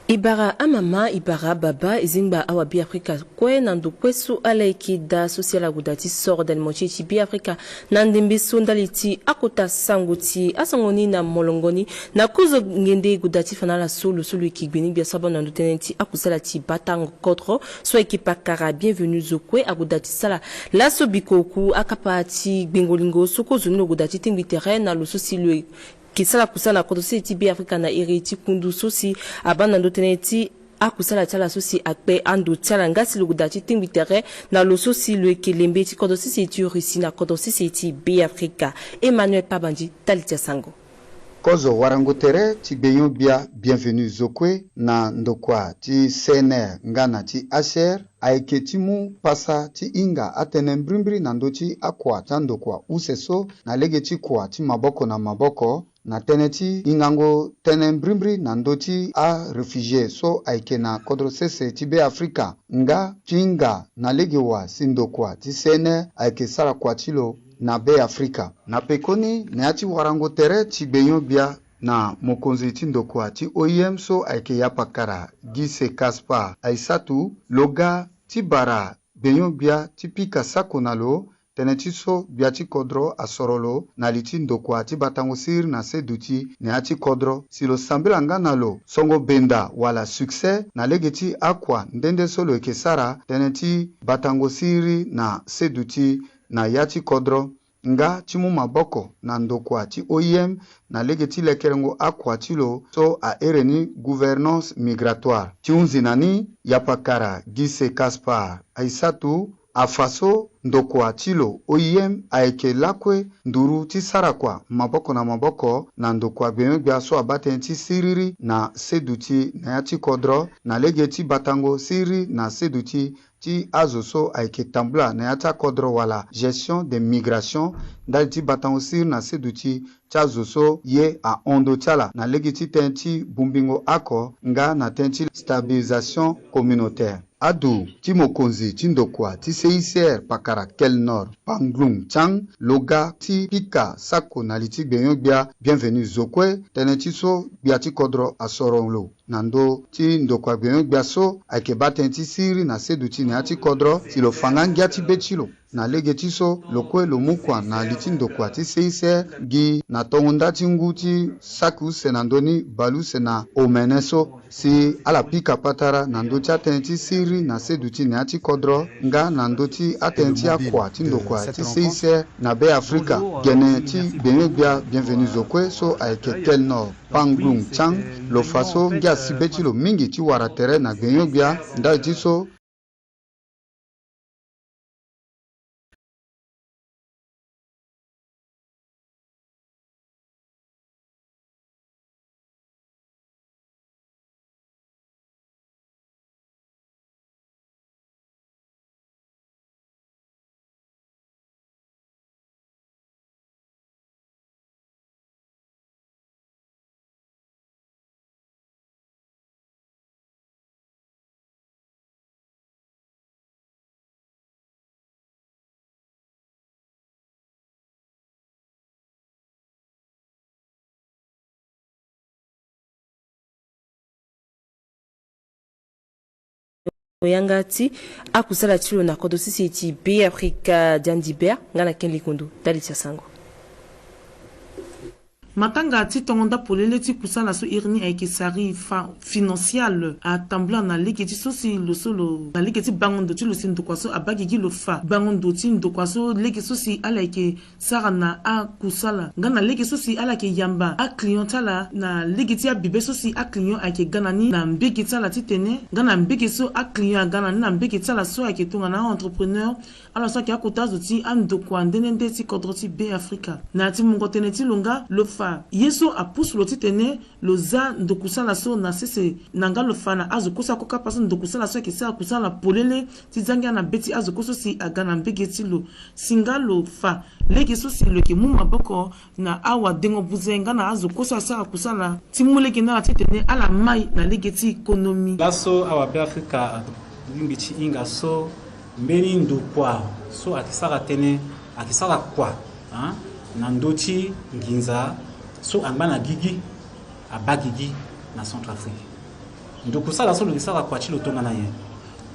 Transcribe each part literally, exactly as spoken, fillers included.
E bara amama, e bara ababa, e zingba awa Beafrika kue na ndo kue so ala yeke daa so si ala gue daa ti soro dali mo ti e ti Beafrika na ndembe so ndali ti akota sango ti e. Asango ni na molongo ni na kozo ngende e gue daa ti fa na ala so lo so lo yeke gbenyo-gbia so abâ na ndo tënë ti akusala ti batango kodro so ayeke pakara Bienvenu Zokwe ague daa ti sara laso bikoku akapa ti gbengo lingo so kozo ni lo gue daa ti tingbi tere na lo so si lo yeke sara kusala na kodro sese ti Beafrika na iri ti kundu so si abâ na ndo tënë ti akusala ti ala so si akpe ando ti ala nga si lo gue daa ti tingbi tere na lo so si lo yeke lembe ti kodro sese ti Russie na kodro sese ti Beafrika. Emmanuel Pabandji, ndali ti asango. Kozo warango tere ti gbenyo-gbia Bienvenu Zokwe na ndokua ti C N R nga na ti H R ayeke ti mu pasa ti hinga atënë mbrimbri na ndö ti akua ti andokua use so na lege ti kua ti maboko na maboko, na tënë ti hingango tënë mbrimbri na ndö ti aréfugié so ayeke na kodro sese ti Beafrika, nga ti hinga na lege wa si ndokua ti C N R ayeke sara kua ti lo na Beafrika. Na pekoni, na ya ti warango tere ti gbenyo-gbia na mokonzi ti ndokua ti O I M so ayeke yapakara Gise Kaspar Aissatou, lo ga ti bara gbenyo-gbia ti pika sako na lo tënë ti so gbia ti kodro asoro lo na li ti ndokua ti batango siriri na seduti na ya ti kodro, si lo sambela nga na lo songo benda wala succès na lege ti akua nde nde so lo yeke sara tënë ti batango siriri na seduti na ya ti kodro, nga ti mu maboko na ndokua ti O I M na lege ti lekerengo akua ti lo so a iri ni gouvernance migratoire. Ti hunzi na ni, yapakara Gise Kaspar Aissatou afa so ndokua ti lo O I M ayeke lakue nduru ti sara kua maboko na maboko na ndokua gbenyo-gbia so abâ tënë ti siriri na seduti na ya ti kodro na lege ti batango siriri na seduti ti azo so ayeke tambula na ya ti akodro wala gestion des migrations ndali ti batango siriri na seduti ti azo so ye ahon ndö ti ala na lege ti tënë ti bongbingo oko nga na tënë ti stabilisation communautaire. Adu ti mokonzi ti ndokua ti C I C R pakara Kelnor Panglung Chang lo ga ti pika sako na li ti gbenyo-gbia Bienvenu Zokwe tënë ti so gbia ti kodro asoro lo na ndö ti ndokua gbenyo-gbia so ayeke baa tënë ti siriri na seduti na ya ti kodro si lo fa nga ngia ti be ti lo. Na lege ti so lo kue lo mu kua na li ti ndokua ti C I C R gi na tongo nda ti ngu ti saki use na ndö ni bale use na omene so si ala pika patara na ndö ti atënë ti siriri na seduti na ya ti kodro nga na ndö ti atënë ti akua ti ndokua ti C I C R na Beafrika. Gene ti gbenyo-gbia Bienvenu Zokwe so ayeke Kelnor Panglung Chang lo fa so ngia si be ti lo mingi ti wara tere na gbenyo-gbia ndali ti so Oyanga ti akusala ti lo na kodro sese ti Beafrika. Diandi Bert nga na Ken Likundu, ndali ti asango. Matanga ti tongo nda polele ti kusala so iri ni ayeke Sarifa Financial atambula na lege ti so si lo so lo na lege ti bango ndo ti lo si ndokua so abaa gigi lo fa bango ndo ti ndokua so lege so si ala yeke sara na akusala nga na lege so si ala yeke yamba aclient ti ala na lege ti abibe so si aclient ayeke ga na ni na mbege ti ala titene nga na mbege so aclient aga na ni na mbege ti ala so ayeke tongana a-entrepreneur. Ala so ayeke akota azo ti andokua nde nde nde ti kodro ti Beafrika. Na ya ti mungo tënë ti lo nga lo fa ye so apusu lo titene lo za ndokusala so na sese na nga lo fa na azo kue so akokapa so ndokusala so ayeke sara kusala polele ti za ngia na be ti azo kue so si aga na mbege ti lo. Si nga lo fa lege so si lo yeke mu maboko na awadengo buze nga na azo kue so asara kusala ti mu lege na ala titene ala mai na lege ti konomi. Laso awa Beafrika alingbi ti hinga so mbeni ndokua so ayeke sara tënë, ayeke sara kua, hein, na ndö ti nginza so angba na gigi, abaa gigi na Centrafrique. Ndokusala so lo yeke sara kua ti lo tongana nyen?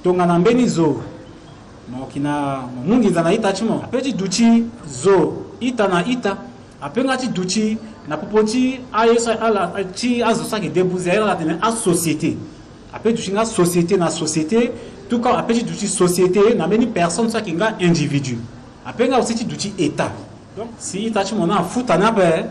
Tongana mbeni zo, mo yeke na, mo mu nginza na ita ti mo, ape ti duti zo ita na ita, ape nga ti duti na popo ti aye so ala ti azo so ayeke debuze aye ala tene asociété. Ape duti nga société na société, tout comme ape ti duti société na mbeni personne so ayeke nga individu. Ape nga aussi ti duti état. Donc si ita ti mo ni afuta ni ape,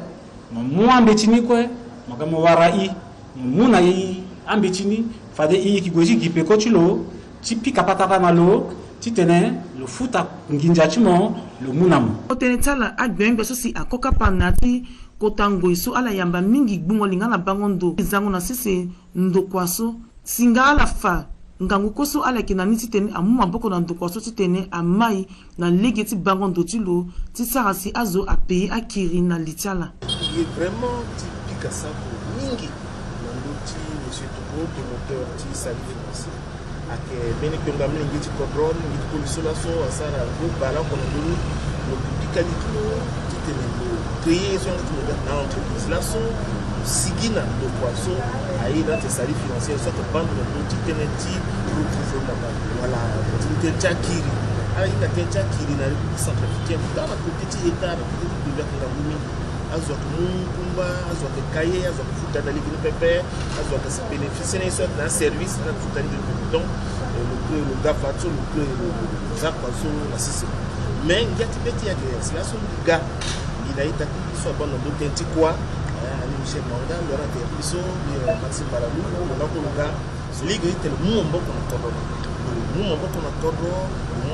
mo mu ambeti ni kue, mo ga mo wara i, mo mu na i ambeti ni, fade i yeke gue ti gi peko ti lo ti pika patara na lo titene lo futa nginza ti mo, lo mu na mo. Otene ti ala agbengbia so si akokapa na ti kota ngoi so ala yamba mingi gbungo lingana bango ndo zango na sese ndokua so. Si nga ala fa ngangu kue so ala yeke na ni titene amu maboko na ndokua so titene amai na lege ti bango ndo ti lo ti sara si azo apaye akiri na li ti ala. Ye vraiment ti pika sako mingi na ndö ti monsieur Togo, promoteur ti Salut Financier. Ayeke mbeni kpengba molenge ti kodro, molenge ti koli so laso asara ngu bale oko na ndö ni. Lo pika li ti lo titene lo créer so yanga ti mo ga na entreprise laso, lo sigi na ndokua so aye na ti Salut Financier so ayeke baa ndo na ndö ti tënë ti recouvrement wala ti tënë ti akiri. Ala hinga tënë ti akiri na République centrafricaine, taa na côté ti état, na côté ti privé ayeke ngangu mingi. Azo ayeke mu kumba, azo ayeke ka ye, azo ayeke futa na lege ni pepe, azo ayeke si bénéficier na ye so ayeke na aservice, ala futa ni pepe. Donc, eh, lo kue lo ga fa so lo kue lo za kua so na sese. Mais ngia ti be ti ayeke si laso mbi ga mbi na ita ti so abaa na ndö tënë ti kua, eh, ani Michel Manga, lo na tene biso, mbi, eh, Maxime Balalou, lo na kue lo ga. Lege ti tene mu maboko na kodro. Mu maboko na kodro,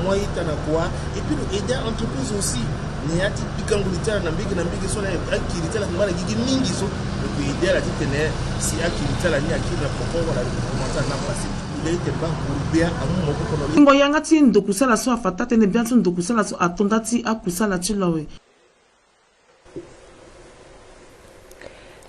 mu a-ita na kua, et puis lo aider a-entreprise aussi na ya ti pikango li ti ala na mbage na mbage so na akiri ti ala ayeke ngba na gigi mingi so. Lo peut aider ala titene si akiri ti ala ni akiri na poko wala recouvrement ti ala ni apase. Lege ti tene baa nguru gbia amu maboko na lo. Ngingo yanga ti ndokusala so afa taa-tënë biani so ndokusala so ato nda ti akusala ti lo awe.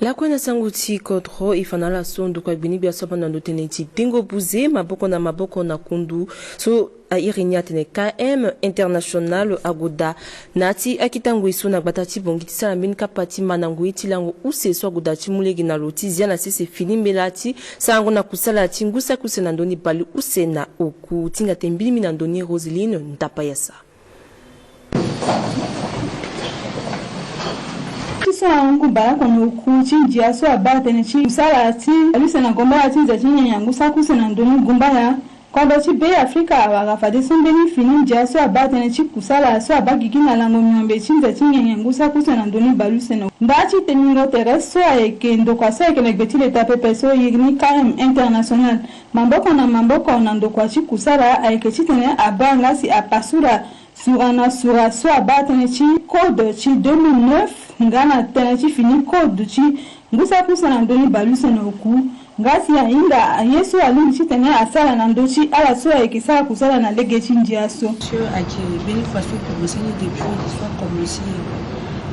Lakue na sango ti kodro, e fa na ala so ndokua gbinigbia so abaa na ndo tënë ti dengo buze maboko na maboko na kundu so a iri ni atene K M International agoda na ya ti akita ngoi so na gbata ti Bangui ti sara mbeni kapa ti ma na ngoi ti lango use so agoda ti mu lege na lo ti zia na sese fini mbela ti sarango na kusala ti ngu saki use na ndö ni baleuse na oku. Tinga tene mbeni mbi na ndö ni Roseline Ndapayasa. Ti so ahungu baleoko na oku ti ndia so abaa tënë ti kusala ti baleuse na gombaya ti nze ti nyenye ngu saki use na ndö ni gumbaya. Kodro ti Be Afrika awara fadeso mbeni fini ndia so abaa tënë ti kusala so abaa gigi na lango miombe ti nze ti nyenye ngu saki use na ndö ni baleuse na oku. Nda ti temingo tere so ayeke ndokua so ayeke na gbe ti leta pepe so iri ni K M International. Maboko na maboko na ndokua ti kusala ayeke titene abaa nga si apasura sura na sura so abaa tënë ti code ti deux mille neuf nga na tënë ti fini code ti ngu saki use na ndö ni baleuse na oku. Nga si ahinga aye so alingbi titene asara na ndö ti ala so ayeke sara kusala na lege ti ndia so. Monsieur ayeke mbeni fois so e commencé ni depuis, soit commencé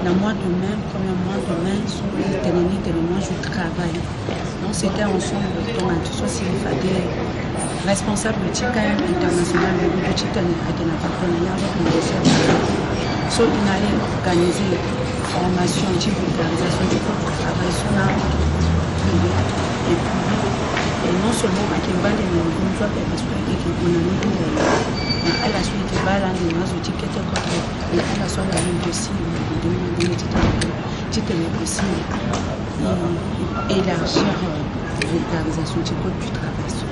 na mois de mai, premier mois de mai, so e tene ni tene moi je travaille. Donc c'était ensemble, tongana ti so si fade responsable ti K M International na ndö ti tene ayeke na patron na ye avec le directeur. So e na ye organisé formation ti vulgarisation du code du travail so na privé. Et puis, et non seulement ayeke baa ande na niveau so ape, parce que ayeke gue na niveau na ala so ayeke baa ala ande na azo ti kete kodro. Mais ala so ala lingbi aussi na ndenge na ndenge ti tene, ti tene aussi e, e élargir, euh, vulgarisation ti code du travail so.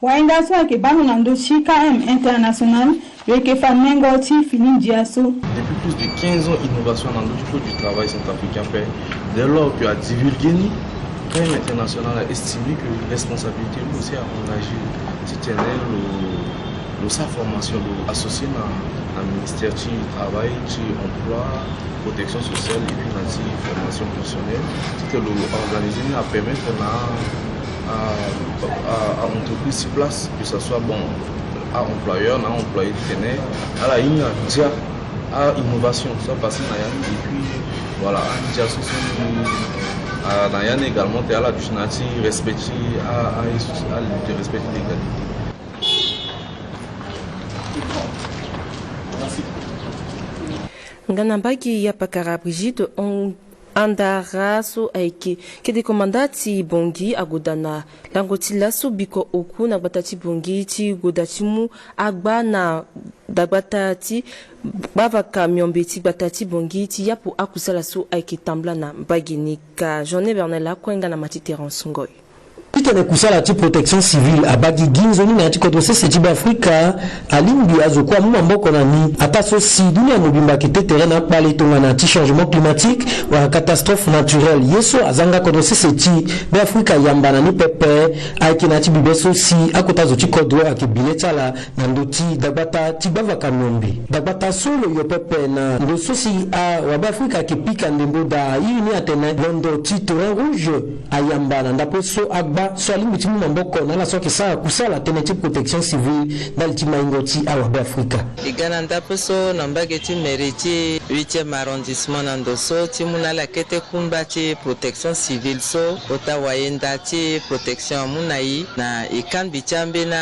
Wahinga so ayeke baa ndo na ndö ti K M International, lo yeke fa mengo ti fini ndia so. Depuis plus de quinze ans, innovation na ndö ti code du travail centrafricain ape. Dès lors que a divulgué ni, K M International a estimé que responsabilité lo aussi a engagé titene lo, lo sara formation, lo associé na, na ministère ti travail, ti emploi, protection sociale et puis na ti formation professionnelle. Titene lo organisé ni a permettre na a, a, a entreprise sur place, que ça soit, bon, a employeur na employé titene ala hinga ndia a innovation so apasé na ya ni, et puis voilà, a ndia so so, a, na ya ni également titene ala duti na ya ti respect ti a, a, a, a, respect ti légalité. Nga na mbage ya pakara Brigitte, on Andara so ayeke kete komanda ti Bangui agoda na lango ti laso bikua oku na gbata ti Bangui ti goda ti mu agba na dagbata ti gbavaka miombe ti gbata ti Bangui ti yapo akusala so ayeke tambula na mbage ni. Ka Jean Bernel akue nga na ma ti Terence Ngoy. Titene kusala ti protection civile abaa gigi nzoni na ya ti kodro sese ti Beafrika, alingbi azo kue amu maboko na ni. Ataa so si dunia mobimba ayeke te tere na akpale tongana ti changement climatique wala catastrophe naturelle, ye so aza nga kodro sese ti Beafrika ayamba na ni pepe. Ayeke na ya ti bibe so si akota zo ti kodro ayeke bi le ti ala na ndö ti dagbata ti gbavaka miombe. Dagbata so lo yo pepe na ndo so si awabeafrika ayeke pika ndembo daa, iri ni atene londo ti Terrain Rouge ayamba na ndapo so agba so alingbi ti mu maboko na ala so ayeke sara kusala tënë ti protection civile ndali ti maingo ti awabeafrika. E ga na ndapo so na mbage ti mairie ti huitième arrondissement na ndo so ti mu na ala kete kumba ti protection civile so kota wayenda ti protection amu na e na e kangbi ti ambeni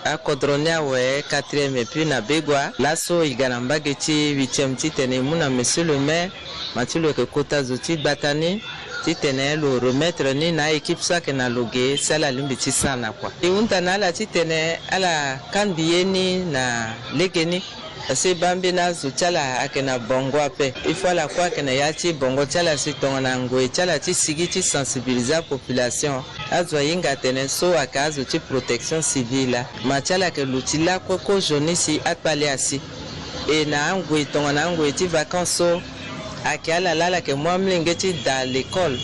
akodro ni awe quatrième et puis na Begua. Laso e ga na mbage ti huitième titene e mu na monsieur le maire, ma ti lo yeke kota zo ti gbata ni titene lo remettre ni na a-équipe so ayeke na lo ge si ala lingbi ti sara na kua. E hunda na ala titene ala kangbi ye ni na legeni. Parce que e baa ambeni azo ti ala ayeke na bongo ape. Il faut ala kue ayeke na ya ti bongo ti ala si tongana ngoi ti ala ti sigi ti sensibiliser apopulation. Azo ahinga atene so ayeke azo ti protection civile laa, ma ti ala ayeke luti lakue kozoni si akpale asi. E na angoi tongana angoi ti vacances so, ayeke ala laa ala yeke mu amolenge ti da l'école.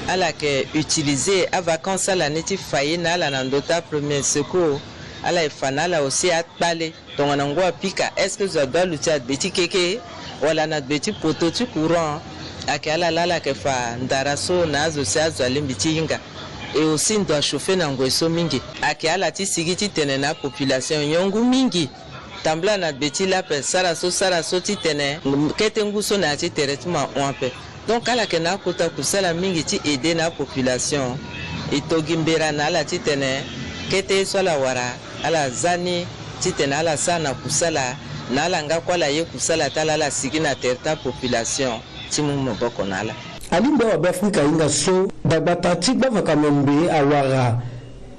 Ala yeke utiliser avacances ti ala ni ti fa ye na ala na ndö ti apremier secours. Ala yeke fa na ala aussi akpale. Tongana ngu apika, est-ce que zo adoit aluti na gbe ti keke wala na gbe ti poto ti courant? Ayeke ala laa ala yeke fa ndara so na azo si azo alingbi ti hinga. Et aussi ndo achauffer na ngoi so mingi. Ayeke ala ti sigi titene na apopulation nyon ngu mingi tambula na gbe ti lape, sara so sara so titene kete ngu so na ya ti tere ti mo ahon ape. Donc ala yeke na akota kusala mingi ti aider na apopulation. E to gi mbera na ala titene kete ye so ala wara ala za ni titene ala sara na kusala na ala nga kue ala ye kusala ti ala, ala sigi na tere ti apopulation ti mu maboko na ala. Alingbi awabeafrika ahinga so dagbata ti gbavaka miombe awara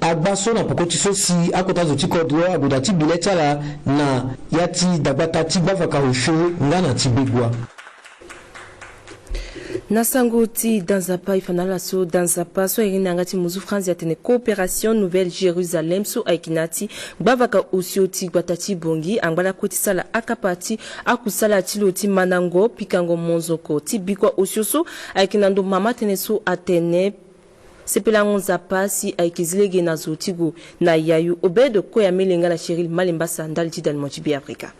agba so na poko ti so si akota zo ti kodro ague daa ti bi le ti ala na ya ti dagbata ti gbavaka osio nga na ti Begua. Na sango ti da nzapa, e fa na ala so da nzapa so ayeke ni na yanga ti muzu franzi atene Coopération Nouvelle Jérusalem so ayeke na ya ti gbavaka osio ti gbata ti Bangui angba lakue ti sala akapa ti akusala ti lo ti mandango pikango monzoko ti bikua osio so ayeke na ndo mama tënë so atene sepelango nzapa si ayeke zi lege na zo ti gue na yayu. Obed Koyamele nga na Cheryl Malembasa ndali ti dalimo ti Beafrika.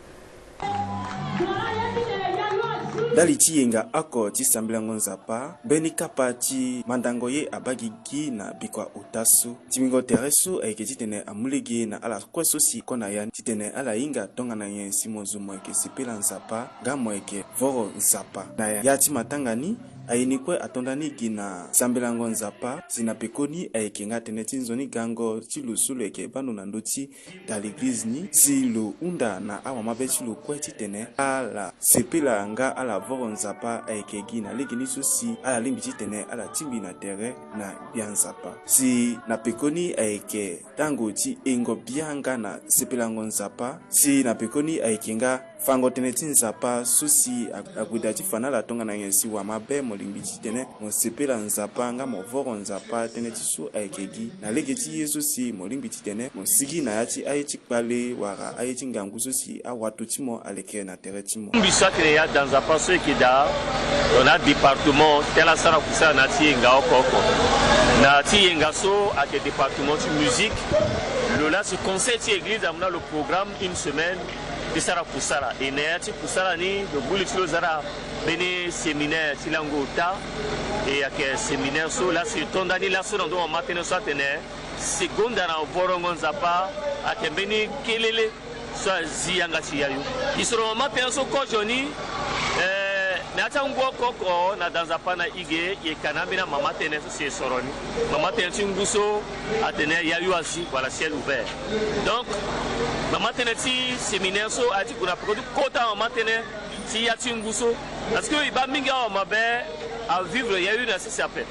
Ndali ti yenga oko ti sambelango nzapa, mbeni kapa ti mandango ye abaa gigi na bikua ota so. Timbingo tere so ayeke titene amu lege na ala kue so si kue na ya ni titene ala hinga tongana nyen si mo zo mo yeke sepela nzapa nga mo yeke voro nzapa. Na ya ti matanga ni, aye ni kue ato nda ni gi na sambelango nzapa, si na pekoni ayeke nga tënë ti nzoni gango ti lo so lo yeke baa ndo na ndö ti da l'église ni, si lo hunda na awamabe ti lo kue titene ala sepela nga ala voro nzapa ayeke gi na legeni so si ala lingbi titene ala tingbi na tere na gbia nzapa. Si na pekoni ayeke tango ti hengo bia nga na sepelango nzapa, si na pekoni ayeke nga fango tënë ti nzapa so si a, ague daa ti fa na ala tongana nyen si wamabe mo lingbi titene mo sepela nzapa nga mo voro nzapa tënë ti so ayeke gi na lege ti ye so si mo lingbi titene mo sigi na ya ti aye ti kpale wala aye ti ngangu so si awato ti mo aleke na tere ti mo. Mbi so atene ya da nzapa so eke daa lo na adépartement ti ala sara kusala na ya ti yenga oko oko. Na ya ti yenga so ayeke département ti musique. Lo laa si conseil ti église amu na lo programme une semaine ti sara kusala. E na ya ti kusala ni lo gbu li ti lo zara mbeni séminaire ti lango ota. E ayeke séminaire so laa si e to nda ni laso na ndö mama tënë so atene segonda na vorongo nzapa ayeke mbeni kelele so azi yanga ti yayu. E soro mama tënë so kozo ni, eh, na ya ti angu oko oko na da nzapa na e ge e yeke na ambeni amama tënë so si e soro ni. Mama tënë ti ngu so atene yayu azi wala ciel ouvert. Donc mama tënë ti séminaire so aye ti gue na peko ti kota mama tënë ti ya ti ngu so. Parce que e baa mingi awamabe Avivre yayu na sese ape.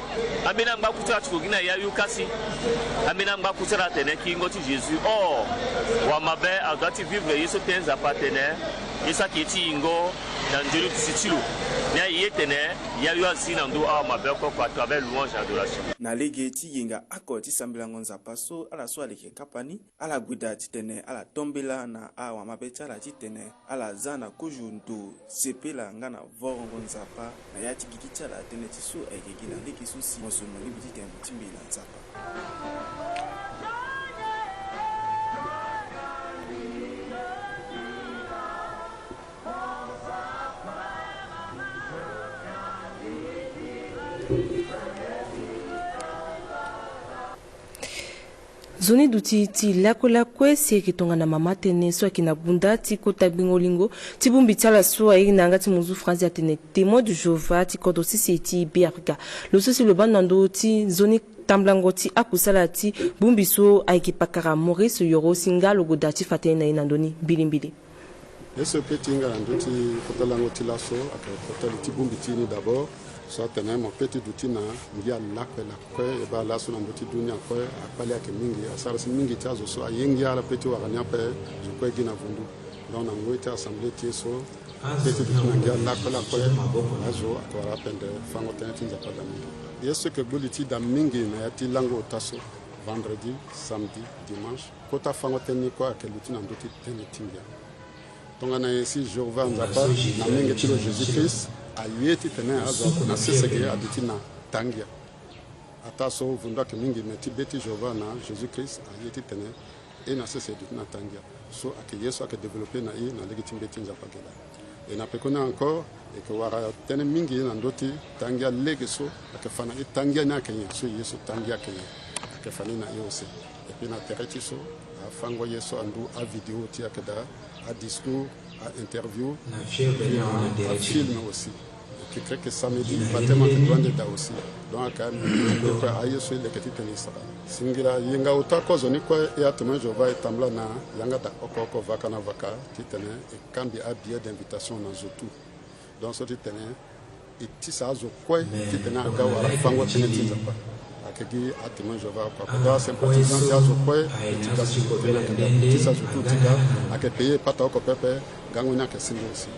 Ambeni angba ku ti ala ti ko gi na yayu kasi. Ambeni angba ku ti ala atene kingo ti Jésus. Or, wamabe adoit ti vivre ye so tene Nzapa atene ye so ayeke ye ti yingo na nzoni duti ti lo. Ni aye tene yayu azi na ndö awamabe oko oko à travers louange et adoration. Na lege ti yenga oko ti sambelango Nzapa so ala so aleke kapa ni, ala gue daa titene ala tombela na awamabe ti ala titene ala za na kozo ndo sepela nga na vorongo Nzapa na ya ti gigi ti ala tënë ti so ayeke gi na lege so si mo zo mo lingbi titene mo ti mbela Nzapa. Nzoni duti ti lakue lakue si ayeke tongana mama tënë so ayeke na gbunda ti kota gbingo lingo ti bongbi ti ala so airi na yanga ti mozu Franzi atene Témoin de Jéhovah ti kodro sese ti Be Afrika. Lo so si lo baa na ndö ti nzoni tambulango ti akusala ti bongbi so ayeke pakara Maurice Yoro si nga lo gue daa ti fa tënë na ye na ndö ni mbilimbili. Ye so e pe ti hinga na ndö ti kota lango ti laso ayeke kota li ti bongbi ti e ni d'abord. So atene mo pe ti duti na ngia lakue lakue, e baa laso na ndö ti dunia kue akpale ayeke mingi, asara si mingi ti azo so aye ngia ala pe ti wara ni ape, zo kue gi na vundu. Donc na ngoi ti assemblée ti e so, pe ti duti na ngia lakue lakue, azo ayeke wara apende fango tënë ti Nzapa daa mingi. Ye so ayeke gbu li ti e daa mingi na ya ti lango ota so, vendredi, samedi, dimanche, kota fango tënë ni kue ayeke luti na ndö ti tënë ti ngia. Tongana nyen si Jéhovah Nzapa na mingi ti lo Jésus Christ aye titene azo ako na sese ge aduti na taa ngia. Ataa so vundu ayeke mingi, me ti be ti Jéhovah na Jésus Christ aye titene e na sese e duti na taa ngia. So ayeke ye so ayeke développé na e na lege ti mbeti Nzapa ge laa. E na pekoni encore, e yeke wara tënë mingi na ndö ti taa ngia lege so ayeke fa na e taa ngia ni ayeke nyen, so e ye so taa ngia ayeke nyen, ayeke fa ni na e aussi. Et puis na tere ti so, afango ye so andu avidéo ti ayeke daa, adiscours, ainterview, na fievre na tere ti film aussi. Ki kreke samedi, batema ke duande daa aussi. Donc aka mi kue aye so e leke titene e sara. Singila yenga ota kozo ni kue, e aTémoin Jéhovah e tambula na yanga daa oko oko, vaka na vaka, titene e kambi abillet d'invitation na zo tout. Donc so titene e tisa azo kue titene aga wara fango tënë ti Nzapa. Ayeke gi aTémoin Jéhovah oko oko, donc asympathisant ti azo kue ti ga so titene ayeke daa, tisa zo tout ti ga. Ayeke payer pata oko pepe, gango ni ayeke senge aussi.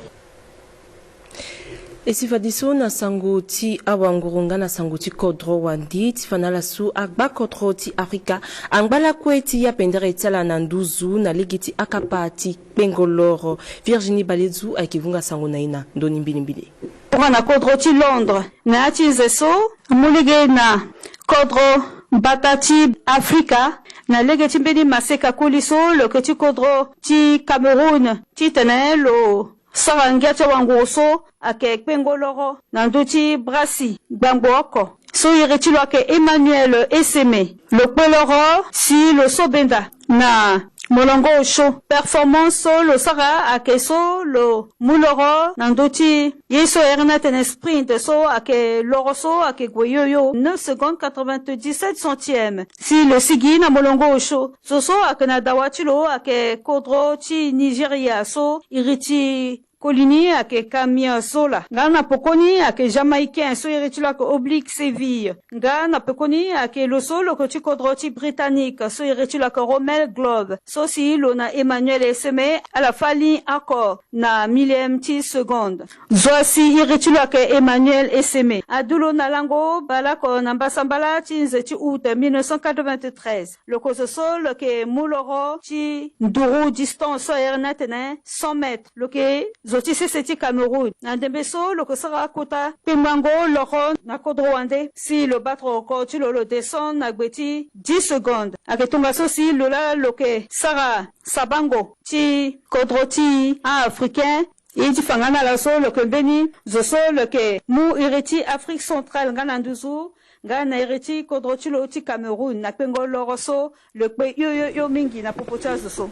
E si fadeso na sango ti awanguru nga na sango ti kodro wande ti fa na ala so agba kodro ti Afrika angba lakue ti ya pendere ti ala na nduzu na lege ti akapa ti kpengo loro. Virginie Balezu ayeke vunga sango na e na ndö ni mbilimbili. Tongana kodro ti Londres na ya ti nze so amu lege na kodro mbata ti Afrika na lege ti mbeni maseka koli so lo yeke ti kodro ti Cameroun titene lo sara ngia ti awanguru so ayeke kpengo loro na ndö ti brasi gbangbo oko. So iri ti lo ayeke Emmanuel Eseme, lo kpe loro si lo so benda na molongo osio. Performance so lo sara ayeke so lo mu loro na ndö ti ye so e iri ni atene sprint so ayeke loro so ayeke gue yoyo neuf secondes quatre-vingt-dix-sept centièmes. Si lo sigi na molongo osio, zo so ayeke na dawa ti lo ayeke kodro ti Nigeria so iri ti koli ni ayeke Camille Zola. Nga na pekoni ayeke Jamaïcain so iri ti lo ayeke Oblique Séville. Nga na pekoni ayeke lo so lo yeke ti kodro ti Britannique so iri ti lo ayeke Romel Globe. So si lo na Emmanuel Eseme ala fâ ligne oko na millième ti seconde. Zo asi iri ti lo ayeke Emmanuel Eseme adu lo na lango baleoko na mbasambala ti nze ti août mille neuf cent quatre-vingt-treize. Lo yeke zo so lo yeke mu loro ti nduru distance so a iri ni atene cent mètres. Lo yeke zo ti sese ti Cameroun. Na ndembe so lo yeke sara kota kpengbango loro na kodro wande si lo battre record ti lo, lo descend na gbe ti dix secondes. Ayeke tongaso si lo laa lo yeke sara sabango ti kodro ti a-Africain. Ye ti fa nga na ala so lo yeke mbeni zo so lo yeke mu iri ti Afrique centrale nga na nduzu nga na iri ti kodro ti lo ti Cameroun na kpengo loro so lo kpe hio hio hio mingi na popo ti azo so.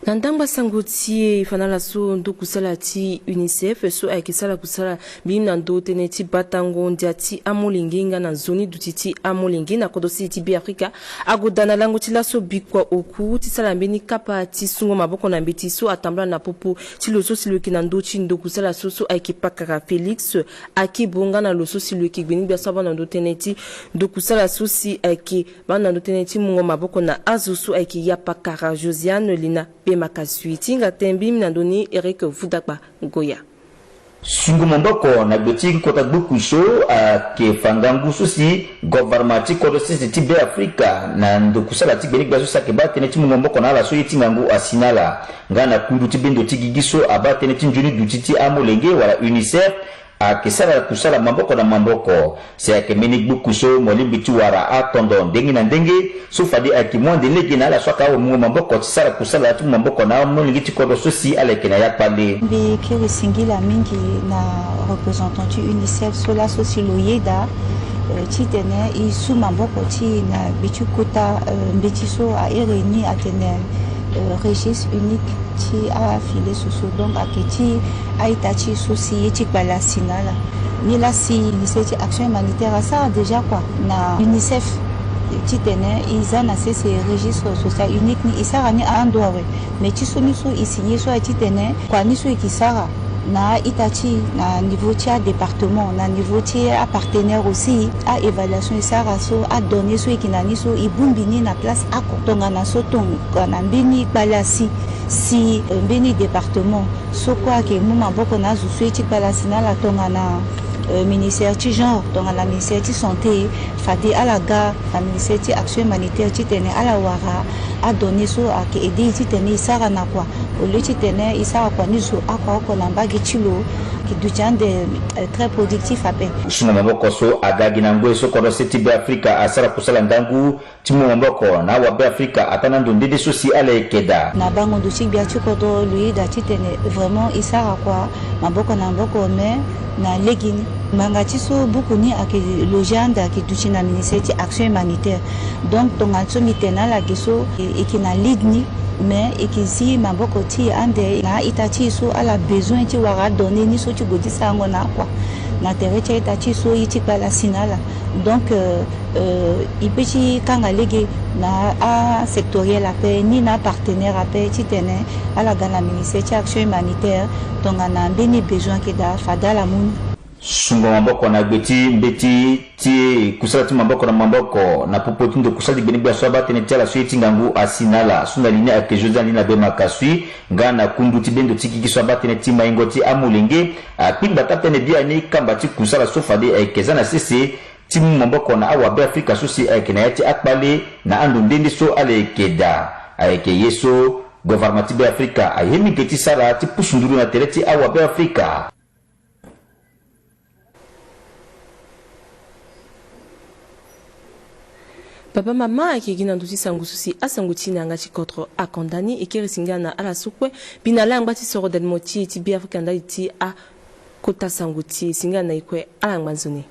Na ndangba sango ti e, e fa na ala so ndo kusala ti UNICEF so ayeke sara kusala mingi na ndo tënë ti batango ndia ti amolenge nga na nzoni duti ti amolenge na kodro sese ti Beafrika agoda na lango ti laso bikua oku ti sara mbeni kapa ti sungo maboko na mbeti so atambula na popo ti lo so si lo yeke na ndö ti ndo kusala so so ayeke pakara Félix Akebo nga na lo so si lo yeke gbeni-gbia so abâ na ndo tënë ti ndo kusala so si ayeke bâ na ndo tënë ti mungo maboko na azo so ayeke ya pakara Josiane Lina Bemakasui. Ti hinga tënë mbeni na ndö ni Eric Vudakpa Goya. Sungo maboko na gbe ti kota gbuku so ayeke fa ngangu so si govarma ti kodro sese ti Beafrika na ndo kusala ti gbeni-gbia so si ayeke bâ tënë ti mungo maboko na ala so ye ti ngangu asi na ala. Nga na kundu ti bendo ti gigi so abâ tënë ti nzoni duti ti amolenge wala UNICEF ayeke sara kusala maboko na maboko. Si ayeke mbeni gbuku so mo lingbi ti wara atondo ndenge na ndenge so fade ayeke mu ande lege na ala so ayeke awe mungo maboko ti sara kusala ti mu maboko na amolenge ti kodro so si ala yeke na ya kpale. Mbi kiri singila mingi na représentant ti UNICEF so laso si lo yeda, euh, titene e su maboko ti e na gbe ti kota, euh, mbeti so airi ni atene, euh, registre unique ti afile so so. Donc ayeke ti a-ita ti e so si ye ti kpale asi na ala. Nilaa si ministère ti action humanitaire asara déjà kua na UNICEF titene e za na sese registre social unique ni, e sara ni ando awe. Mais ti so ni so e signé so aye titene kua ni so e yeke sara na a-ita ti e na niveau ti adépartement, na niveau ti apartenaire aussi, a-évaluation e sara so, adonnée so e yeke na ni so e bongbi ni na place oko. Tongana so tongana mbeni kpale asi si, euh, mbeni département so kue ayeke mu maboko na azo so ye ti kpale asi na ala tongana, euh, ministère ti genre, tongana ministère ti santé, fade ala ga na ministère ti action humanitaire titene ala wara adonnée so ayeke aidé e titene e sara na kua. Au lieu titene e sara kua ni zo oko oko na mbage ti lo, e duti ande, euh, très productif ape. Sungo maboko so aga gi na ngoi so kodro sese ti Beafrika asara kusala ngangu ti mu maboko na awabeafrika ataa na ando nde nde so si ala yeke daa. Na bango ndo ti gbia ti kodro lo yeda titene vraiment e sara kua maboko na maboko, mais na legeni ngbanga ti so buku ni ayeke loger ande ayeke duti na ministère ti action humanitaire. Donc tongana so mbi tene na ala ge so, e, e yeke na lead ni, mais e yeke zi maboko ti e ande na a-ita ti e so ala besoin ti wara adonnée ni so ti gue ti sarango na akua na tere ti a-ita ti e so ye ti kpale asi na ala. Donc, euh, euh, e peut ti kanga lege na asectoriel ape ni na apartenaire ape titene ala ga na ministère ti action humanitaire tongana mbeni besoin ayeke daa fade ala mu ni. Sungo maboko na gbe ti mbeti ti kusala ti maboko na maboko na popo ti ndo kusala ti gbenegbia so abaa tënë ti ala so ye ti ngangu asi na ala so na li ni ayeke Josiane Lina Bemakasui nga na kundu ti bendo ti gigi so abaa tënë ti maingo ti amolenge akpingba taa tënë biani kamba ti kusala so fade ayeke za na sese ti mu maboko na awabeafrika so si ayeke na ya ti akpale na ando nde nde so ala yeke daa. Ayeke ye so govarma ti Beafrika aye mingi ti sara ti pusu nduru na tere ti awabeafrika. Papa mama ayeke gi na ndö ti sango so si asango ti e na yanga ti kodro akonda ni. E kiri singila na ala so kue mbi na ala angba ti soro dalimo ti e ti Beafrika ndali ti akota sango ti e. Singila na e kue, ala angba nzoni.